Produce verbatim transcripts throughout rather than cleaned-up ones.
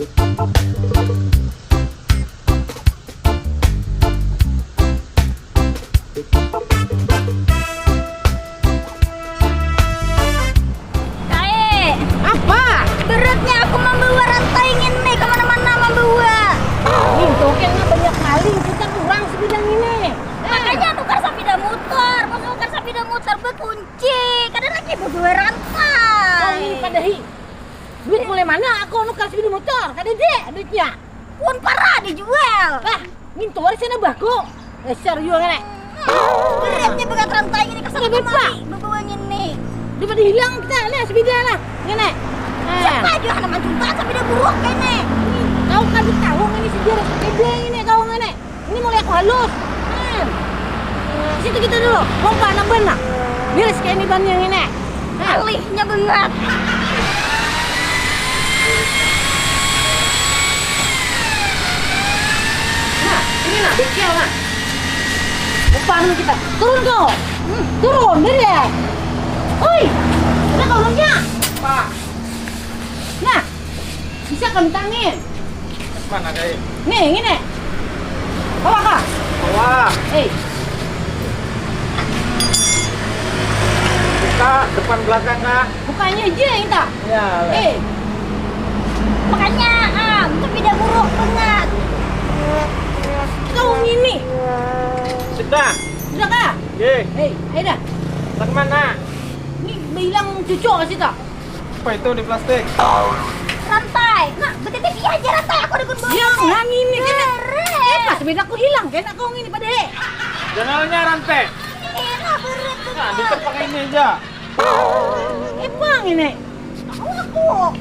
Kae, apa? Beratnya aku membawa rantai ini kemana-mana membawa. Ini token banyak kali, kita kurang sebidang ini. Makanya tukar sepeda motor, mau tukar sepeda motor bekunci, kada lagi membawa rantai. Kau ini padahi. Duit mulai mana aku nukar sepeda motor? Kada ada duitnya. Pun parah dijual. Lah, mintuar sana baku. Dasar jua ngene. Beratnya berat rantai ini kesana kemari. Bebawa ini. Daripada hilang kita lah sepeda lah. Ngene. Siapa aja hana manjuntak sepeda buruk kene. Kau kada tahu ini sejarah sepeda ini kau ngene. Ini mulai aku halus. Hmm. Situ kita dulu. Pompa nang ban nah. Biar sekali ini ban yang ini. Nah. Alihnya banget. Nah, ini nah, bengkel nah. Pompa dulu kita. Turun kau. Hmm, turun, deh. Oi, ada kau orangnya. Pak. Nah, bisa kentangin. Mana, Kai? Nih, ini. Bawa kah? Bawa. Eh. Buka depan belakang kah? Bukanya aja yang tak. Ya. Eh. Makanya, ah, itu tidak buruk banget. Kau ini. Sudah. Sudah kah? Ye. Eh, ayo dah. Ke mana? Ini bilang cucuk sih tak? Apa itu di plastik? Rantai. Nah, begitu dia aja rantai aku dukun bawa. Jangan ini kena. Eh, pas beda aku hilang kena kau ini pada he. Jangannya rantai. Ini berat. Nah, ditepak ini aja. Eh, bang ini. Tahu aku.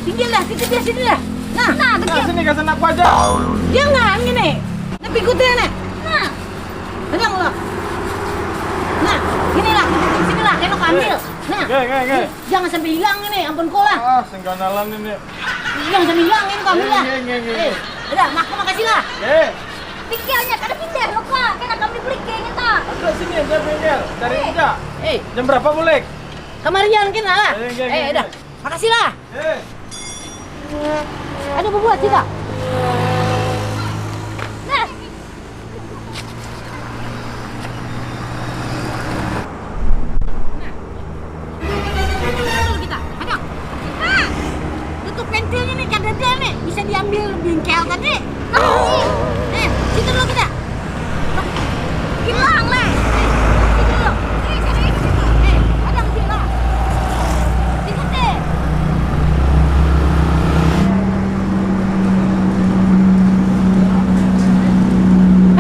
Sini lah, sini dia sini lah. Nah, nah, nah, sini kasih aku aja. Jangan ini. Tapi ikutnya nih. Nah. Tenang lah. Nah, inilah, sini lah, kena ambil. Nah. Oke, oke, oke. Jangan sampai hilang ini, ampun kau lah. Ah, sing ganalan ini. Jangan sampai hilang ini kami lah. Iya, iya, iya, iya. Eh, udah, mak makasih lah. Eh. Pikirnya kada pindah lo kak, kena kami beli kayaknya tak. Ada sini ada bengkel, cari aja. Eh. Jam berapa bulik? Kemarian kena lah. Iya, iya, iya, eh, udah, makasih lah. Eh. Ada bubuat sih kak. Nah. Nah. Kita, ada. Nah. Tutup pentilnya nih, kadada nih. Bisa diambil bingkel tadi. Nah. Eh, situ dulu kita. Hilang, leh. Eh, situ dulu. Eh, ada yang hilang. Situ deh.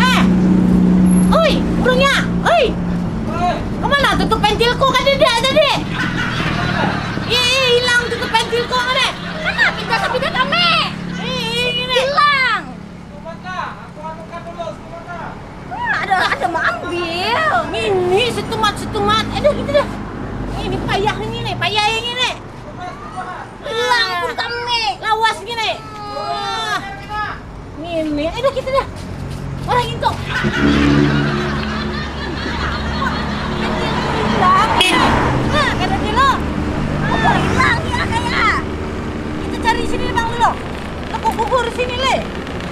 Eh, ui, burungnya, ui. Kemana tutup pentilku? Kan ada tadi. Ih, hilang tutup pentilku mana? Mana kita sepeda kami? Ih, ini. Hilang. Wah, ada ada mau ambil. Ini setumat setumat. Aduh gitu dah. Ini payah ini nih, payah yang ini. Hilang pun kami. Lawas gini. Wah. Ini, aduh kita dah. Orang itu. Hilang. Nah, kada dulu. Hilang ya kayak. Kita cari sini bang dulu. Toko gugur sini le.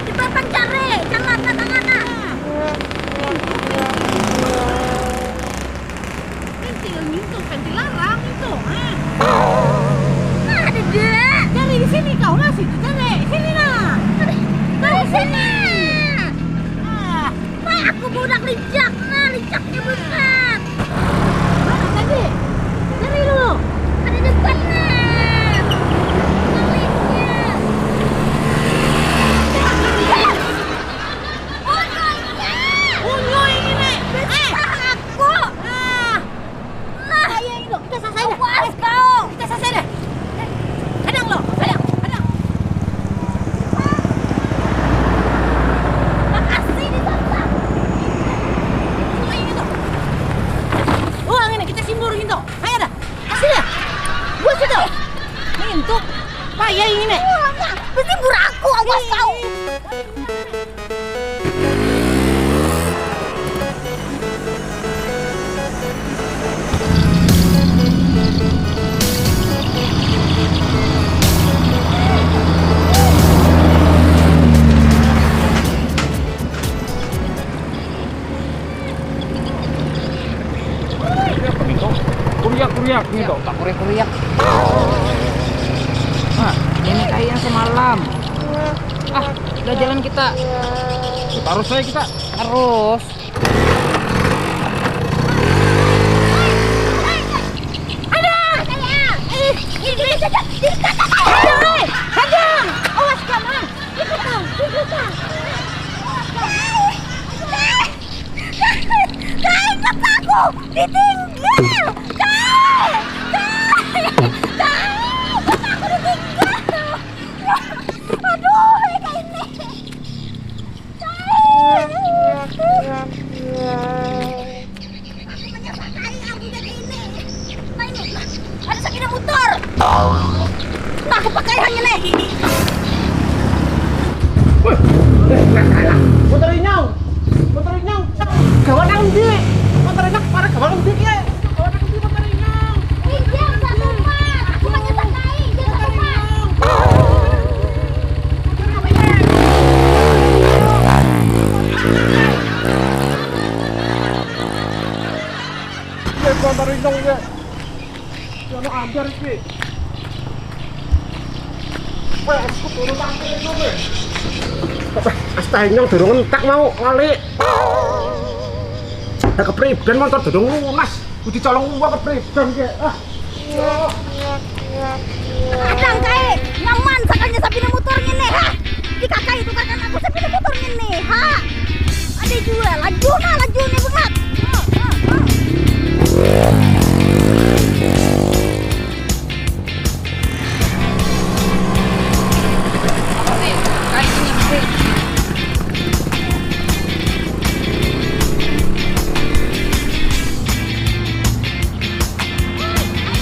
Kita pancari, jangan tangan ah. Pentil ngintu, pentil larang itu. Ah. Nah, ada dek. Dari sini kau lah situ, cari. Sini nah. Dari sini. Ah. Wah, aku budak licak nah, licaknya besar. Mana tadi? Cari dulu. Ada depan nah. Bang licak. Unyoi ini. Eh, aku. Ah. Nah, iya itu. Kita selesai dah. Puas kau. Kita selesai dah. Eh, hadang lo, hadang, hadang. Makasih di sana. Unyoi ini tuh. Kuriak gitu. Siapa kuriak-kuriak? Nah, ini kayak yang semalam. Ah, udah jalan kita. Terus saya kita. Terus. Ada! Eh, ini, ini, ini, ini, hadang! Awas, Kamang! Ikutan, ikutan! Awas, Kamang! Kai, kai, lepas aku! Ditinggal! Kai! Kai! Kai! Lepas aku ditinggal! Aduh, kayak ini! Kai! Aku menyesal kai aku jadi ini. Nah, ini, nah, ada sepeda motor. Nah, aku pakai hanya nih. Motor inyong, motor inyong, gawat nang di, motor inyong, para gawat nang di ya, gawat nang di motor inyong. Pinjam satu, Pak. Aku menyesal kai, pinjam satu, Pak. Iya, gua taruh dong, ya. Ya, lu ambil, Rizky. Wah, aku turun pakai itu, weh. Apa? Astagfirullah, durung entak mau, ngali. Nah, kepriben motor durung lunas. Udah colong gua kepriben, ya. Ah. Kadang kae nyaman sakalinya sapida mutur ngini, ha. Di kakak itu kan aku sapida mutur ngini, ha. Ada jua laju nah, laju ni bangat. Ha, ha, ha. Apa sih? Kayak gini, sih.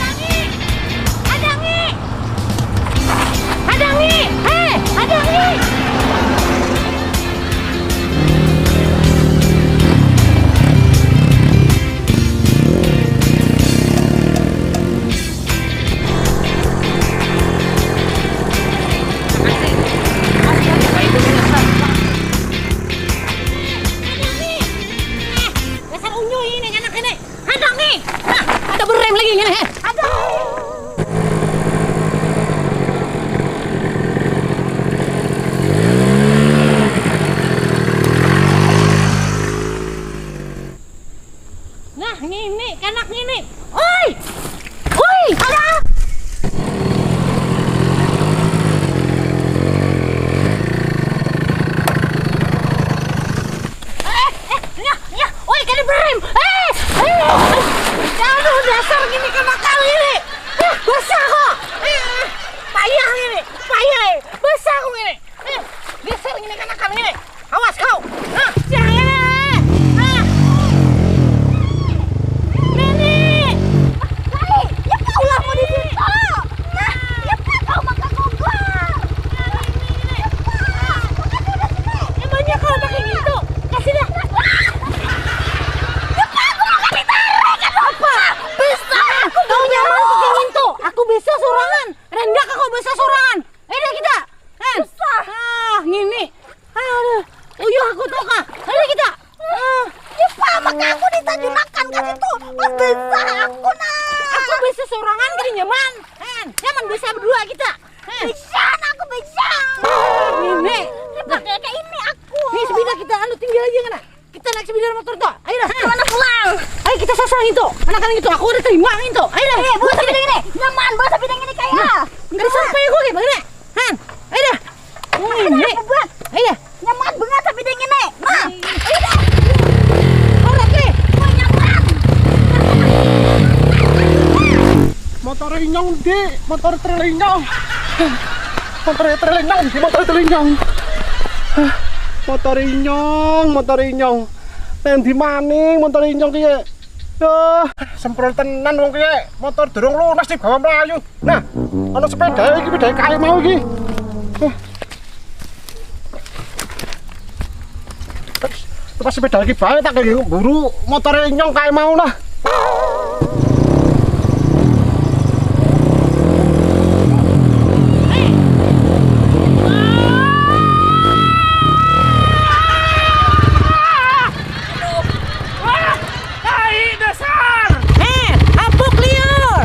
Hadangi! Hadangi! Hadangi! Hei, hadangi! Hadangi! Dasar unyuy ini, anak ini. Hadangi! Nah, ada berem lagi ngini, heh. Hadangi! Nah, ngini, kanak ngini. Oi! Oi! Ada! Eh, eh, nyah, nyah. Oi, kada berem. Eh, eh, eh. Aduh, dasar ngini kanakan ngini. Eh, basah kok. Eh, eh. Payah ngini. Payah, eh. Basah kok ngini. Eh, dasar ngini kanakan ngini. Awas kau. Nah, cahaya. Nah. Nini. Hai, ya kau lah mau di situ. Nah, ya kau makan gogar. Ya kau, makan sudah sini. Emangnya kau pakai gitu? Kasih dah. Ya kau, aku makan ditarik. Apa? Bisa. Kau nyaman pakai gitu. Aku bisa sorangan. Rendah kau bisa sorangan. Ayo dah kita. Hen. Susah. Ah, ngini. Aduh. Uyuh aku tuh kah. Ayo dah kita. Ah. Ya, Pak, maka aku ditajunakan ke situ. Pas besar aku, nah. Aku bisa sorangan kada nyaman. Hen, nyaman bisa berdua kita. Hen. Bisa, nah, aku bisa. Ngini. Ya, pakai kayak ini aku. Nih, sepeda kita anu tinggal aja kan, nah. Kita naik sepeda motor tuh. Ayo dah. Mana pulang? Ayo kita sasar gitu. Anak-anak gitu. Aku ada terima gitu. Ayo dah. Eh, bawa sepeda ini. Nyaman bawa sepeda ini kayak. Nah, kada sampai aku kayak mana? Han. Ayo dah. Oh, ini. Ayo dah. Nyaman banget sepeda ini. Nah, ayo dah. Oke. Wah, nyaman. Motor inyong, Dik. Motor trail inyong. Motor trail inyong, Dik. Motor trail inyong. Motor inyong, motor inyong. Nang di maning motor inyong kiye. Duh, semprol tenan wong kiye. Motor durung lunas dibawa melayu. Nah, ana sepeda iki, sepeda kae mau iki. Huh. Pas sepeda lagi baik tak kayak buru motornya nyong kayak mau lah. Wah, tai dasar. Eh, apuk liu.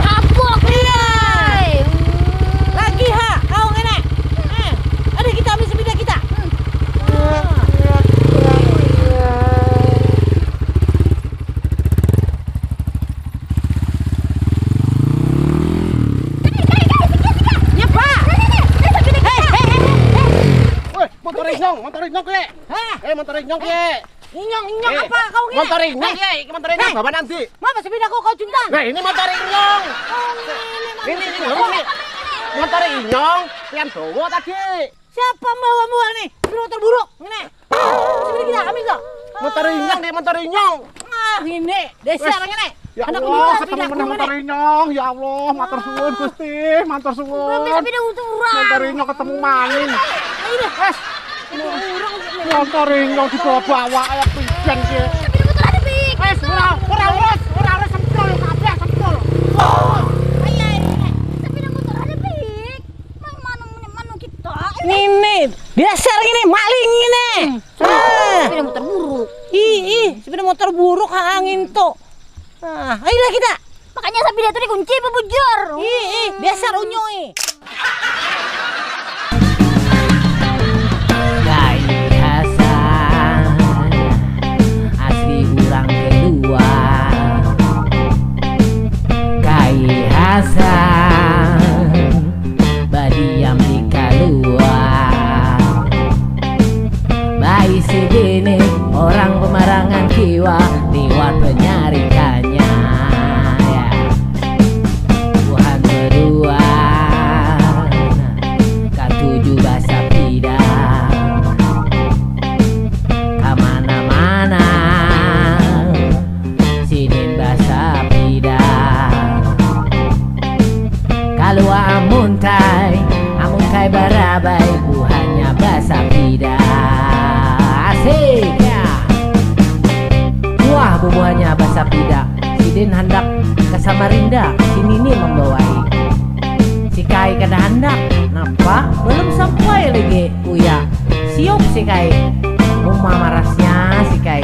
Motor inyong, Ki. Hah? Eh, motor inyong, Ki. Inyong, inyong Eh, apa kau ngini? Motor inyong, Hah? Ki. Iki motor inyong Hah? Bawa nanti. Mana sepeda kau, kau cuntan? Nah, ini motor inyong. Oh, ini, ini, Ini, ini, ini. Motor inyong. Pian bawa tadi. Siapa membawa mual nih? Ini motor buruk, ngini. Sepeda kita, ambil kau. Motor inyong nih, motor inyong. Ah, ini. Desa Wes. Ngini. Ya Anak Allah, liar, ketemu sepeda meneh aku motor ngini. Inyong. Ya Allah, matur suwun Gusti, matur suwun. Tapi sepeda untuk orang. Motor inyong ketemu maning. Ayo deh. Wes. Ini orang. Motor inyong dibawa-bawa kayak pidan, Ki. Sepeda motor ada, Bik. Wes, ora, ora urus, ora urus, sempul kabeh, sempul. Ayo, ayo, ayo. Sepeda motor ada, Bik. Mang manung, manung kita. Ngini, dasar ngini, maling ngini. Hmm. Ah. Sepeda motor buruk. Ih, ih, sepeda motor buruk, ha, angin tuh. Ah, ayolah kita. Makanya sepeda tuh dikunci apa bujur? Ih, ih, dasar unyoi. Kai Hasan, asli urang Kelua. Kai Hasan, badiam di Kalua. Baisi bini orang pemarangan kiwa, liwat penyarikannya. Ya. Buhan kedua, katuju basapida. Kamana-mana, sidin basapida. Kalua amun kai, amun kai barabai, buhannya basapida. Asik, ya. Wah, bubuhannya basapida. Sidin handak ke Samarinda, si Nini membawai. Si kai kada handak, napa? Belum sampai lagi, uya. Siup si kai. Uma marasnya si kai.